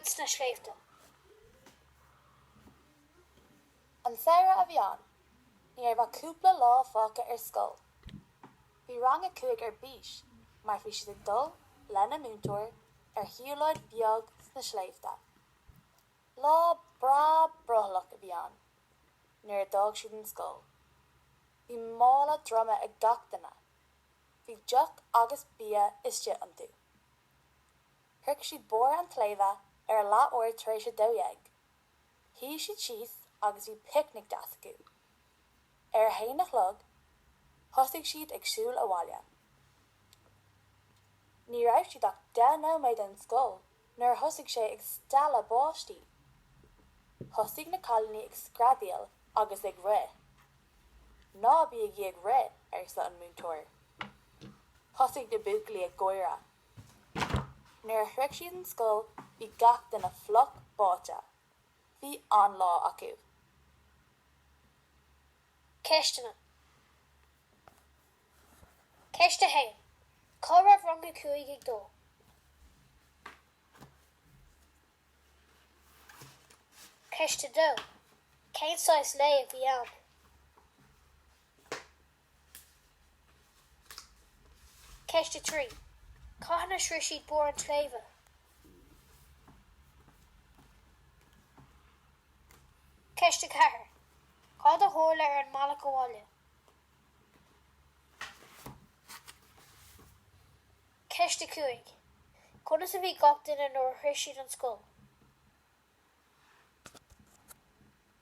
Siúlóid sna Sléibhte. An samhradh a bhí ann. Ní raibh ach cúpla lá fágtha ar scoil. Bhí rang a 5 ar bís mar bhí siad ag dul lena múinteoir ar shiúlóid bheag sna sléibhte. Lá breá brothallach a bhí ann nuair a d'fhág siad an scoil. Bhí mála droma ag gach duine. Bhí deoch agus bia istigh iontu. Shroich siad barr an tsléibhe ar a leathuair tar éis a 12. Shuigh siad síos agus bhí picnic deas acu. Ar a haon a chlog, thosaigh siad ag siúl abhaile. Ní raibh siad ach deich nóiméad ón scoil nuair a thosaigh sé ag stealladh báistí. Thosaigh na cailíní ag screadaíl agus ag rith. Ná bígí ag rith, arsa an múinteoir. Thosaigh na buachaillí ag gáire. Nuair a shroich siad an scoil bhí gach duine fliuch báite. Bhí an-lá acu. Ceisteanna. Ceist 1. Cá raibh rang a 5 ag dul? Ceist 2. Cén saghas lae a bhí ann? Ceist 3. Cathain a shroich siad barr an tsléibhe? Ceist 4. Cad a tharla ar an mbealach abhaile? Ceist 5. Conas a bhí gach duine nuair a shroich siad an scoil?